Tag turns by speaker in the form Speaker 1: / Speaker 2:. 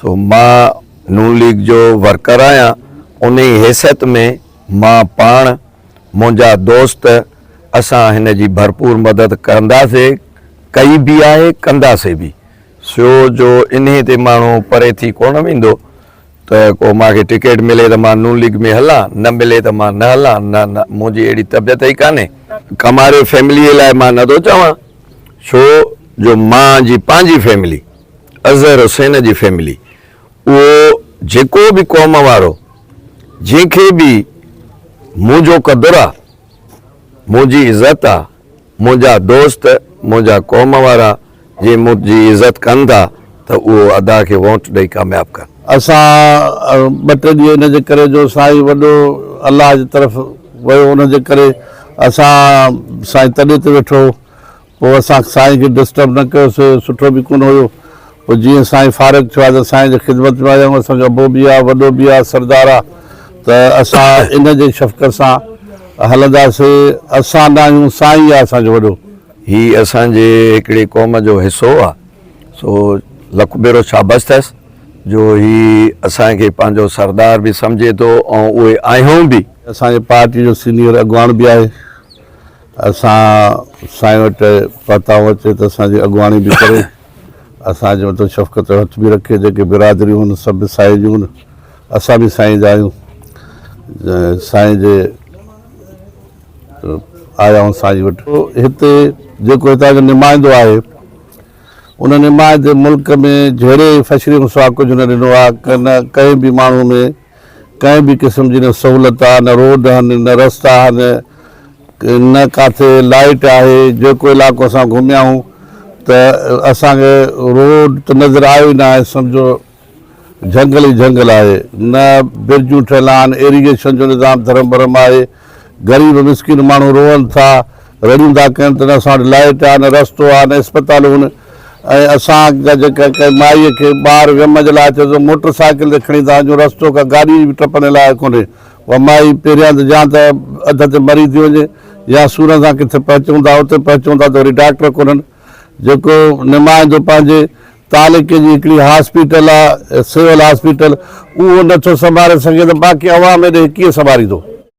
Speaker 1: سو مان نون ليگ جو ورڪر آهيان انهي حيثيت ۾ مان پاڻ منهنجا دوست اسان هن جي ڀرپور مدد ڪنداسي ڪئي به آهي ڪنداسي به سو جو انهي تي ماڻهو پري ٿي ڪونه ويندو ته ڪو مان کي ٽڪيٽ ملي ته مان نون ليگ ۾ هلان، نه ملي ته مان نه هلان، نه نه منهنجي اهڙي طبيعت ئي ڪانهي. ڪماري فيمليء لاء مان نه ٿو چوان، ڇو جو مان جي پنهنجي فيملي، اظهر حسين جي فيملي، اهو جيڪو به قوم وارو جنهن کي به منهنجو قدر آ، منهنجي عزت آ، منهنجا دوست، منهنجا قوم وارا جي منهنجي عزت ڪن ٿا ته اهو ادا کي ووٽ ڏئي ڪامياب ڪن.
Speaker 2: اسان ٻه ٽي ڏينهن ان جي ڪري جو سائين وڏو الله جي طرف ويو ان جي ڪري اسان سائين تڏي تي ويٺو هو پوء اسان سائين کي ڊسٽرب نه ڪيوسي سٺو به ڪونه هيو پوء جيئن سائين فارغ ٿيو آهي ته سائين جي خدمت ۾ آيا آهيون اسان جو ابو به آهي وڏو به آهي سردار آهي ته اسان ان جي شفقت سان هلنداسي اسان نه آهيون سائين آهي اسان جو وڏو.
Speaker 1: هي اسان جي هڪڙي قوم جو حصو آ سو لک ڀيرو شابس اٿس جو هي اسان کي پنهنجو سردار به سمجهي ٿو ۽ اهي آهيون به.
Speaker 2: اسان جي پارٽي جو سينيئر اڳواڻ به آهي اسان سائين وٽ پهتا آهيون اچي ته اسان جي اڳواڻي به ڪري اسان جي مٿان شفقت جو هٿ به رکي جيڪي برادريون آهن سڀ سائين جون آهن اسان به سائين جا آهيون سائين جي آيا آهيون سائين وٽ هتي جيڪو هتان جو نمائندو آهي ان نمائندي ملڪ ۾ جهڙي فشري سوا ڪجهه نه ڏنو آهي نه ڪنهن به ماڻهو ۾ ڪنهن به قسم جي نه سهولت آهي نه روڊ آهن نه رستا آهن نه ڪاٿي لائيٽ آهي جيڪو علائقو اسان گهميا آهيون ته اسانکي روڊ ته نظر آيو ئي نه آهي سمجهو جهنگل ئي جهنگل آهي، نه برجون ٺهيل آهن، ايريگيشن جو نظام ڌرم ڀرم آهي، غريب مسڪين ماڻهو روئن ٿا، رڙيون ٿا ڪن ته نه اسان وٽ لائيٽ آهي، نه رستو آهي، نه اسپتالون آهن ۽ اسان جا جيڪا ڪنهن مائيء کي ٻار ويم جي لاء اچي ٿو موٽر سائيڪل تي کڻي ٿا وڃون، رستو ڪا گاڏي به ٽپڻ لائق ڪونهي، اها مائي پهريان ته يا ته اڌ تي مري ٿي وڃي يا سورن سان ڪٿي پهچون ٿا اتي پهچون ٿا ته وري ڊاڪٽر ڪونهن، جيڪو نمائندو پنهنجي تعلقي جي هڪڙي هاسپيٽل آ سول هاسپيٽل اهو نٿو سنڀاري سگهي ته باقي عوام هيڏي ڪيئن سنڀاريندو.